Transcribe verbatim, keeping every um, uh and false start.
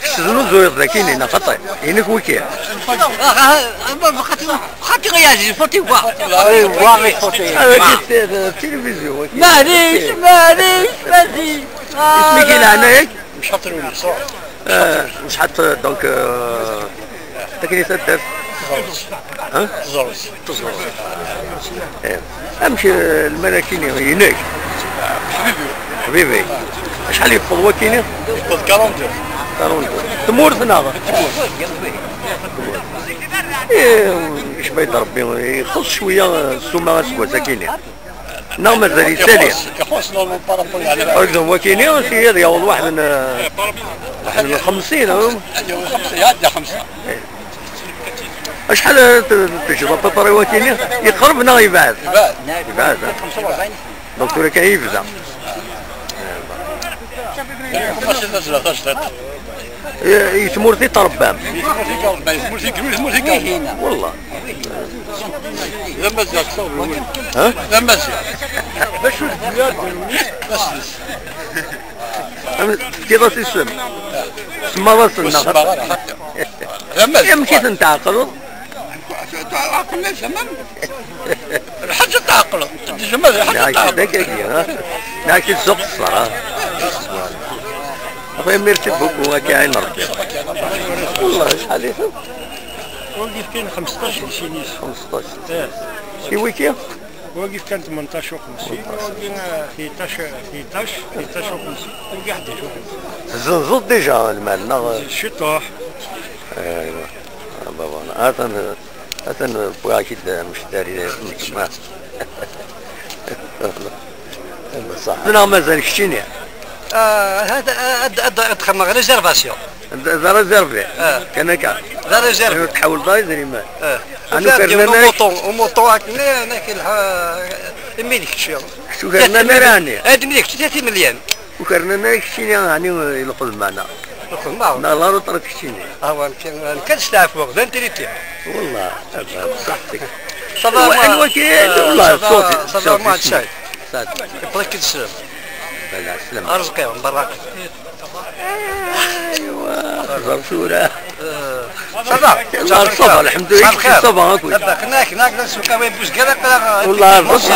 Teznuzuyeḍ dagi-nni, neɣ xaṭi? Inek wiki? Xaṭi, xaṭi, xaṭi, xaṭi, xaṭi. Tilivizyu, waki. Maɛlic, maɛlic, maɛlic. Isem-ik i leɛnaya-k? Mecḥaṭ Lewnis. Mecḥaṭ, donc, euh, akken i taddart? Teẓrut. Ha? Teẓrut. Teẓrut. Eh, amek, eh, lmal-agi-nni inek? Ḥbibi. Ḥbibi. Acḥal yewweḍ waki-nni? Yewweḍ quarante-deux. Quarante-deux. Tmurt neɣ? Tmurt. Eh, icba-yi-d Rebbi, ixuṣ cwiya, eh, ssuma aseggas-agi-nni. Neɣ mazal yessali? Ixuṣ, ixuṣ, non, non, par rapport à la... Par exemple, waki-nni, si ad yaweḍ waḥed n, waḥed n xemsin, hein? Ad yaweḍ xemsa, iɛedda xemsa. Acḥal ara t-, teǧǧeḍ apapar i waki-nni? Yeqreb neɣ yebɛed? Yebɛed. Yebɛed, hein? Donc tura kan yebda. Commence ad nezreɛ tajdiṭ. Eh, i tmurt i tṛebbam? I tmurt i tṛebbam, i tmurt i yellan, i tmurt i yellan. Wallah. D amaziɣ akteṛ n wul. Ha? D amaziɣ. D acu d ddunit? D asles. Am-, tefkiḍ-as isem? Semmaḍ-asen, neɣ? Ur semmaɣ ara. D amaziɣ. Amek i ten-tɛeqleḍ? Ɛeqlen-as, amam. Lḥaǧa tɛeqleḍ. Déjà ma d lḥaǧa tɛeqleḍ. Neɣ d akka-agi, ha? Neɣ d zzux ṣṣer, ha? Après, merci beaucoup, akka ɛin Rebbi. Wallah, acḥal i ten-, wagi fkan xemseṭṭac di sin-is. Xemseṭṭac. Eh. I wiki? Wagi fkan tmenṭac u xemsin, wagi, eh, tleṭṭac, tleṭṭac, tleṭṭac u xemsin, wagi ḥdac u xemsin. Tezzenzeḍ déjà lmal, neɣ? Ciṭuḥ. Aywa. Ah, baba, atan, atan wwiɣ-ak-id amectari n ttma. Bṣaḥ. Neɣ mazal keččini? Ah, hada, ad, ad, ad xedmeɣ réservation. D, d réservé? Ah. Kan akka? D réservé. Tḥawleḍ-aɣ idrimen. Ah. Anu ukerna, umuṭu, umuṭu akken, akken lha, imi d kečči. Kečč ukerna ara ɛni? Ad mi d kečči, tlata imelyan. Ukerna ara keččini, ɛni, i lxedma-nneɣ? Lxedma? Neɣ la retraite keččini? Ah, wa, nekk, nekk ad steɛfuɣ, d antiriti. Wallah, bṣaḥ-ik. Anwa, anwa ki, ah, wallah, ça va, ṣṣut, ça va, ṣṣut, Muḥend isem. Saɛid. Saɛid. Yewweḍ-ak-id sslam. Bala, sslam. Arezqi, Mbaraki. Aywa, xẓer tura. Ça va. Yalla, ça va, lḥemdulillah, ça va, ça va, akk. Kna, kna, kna, suka, wi, buzgara, kna, والله, ça va, ça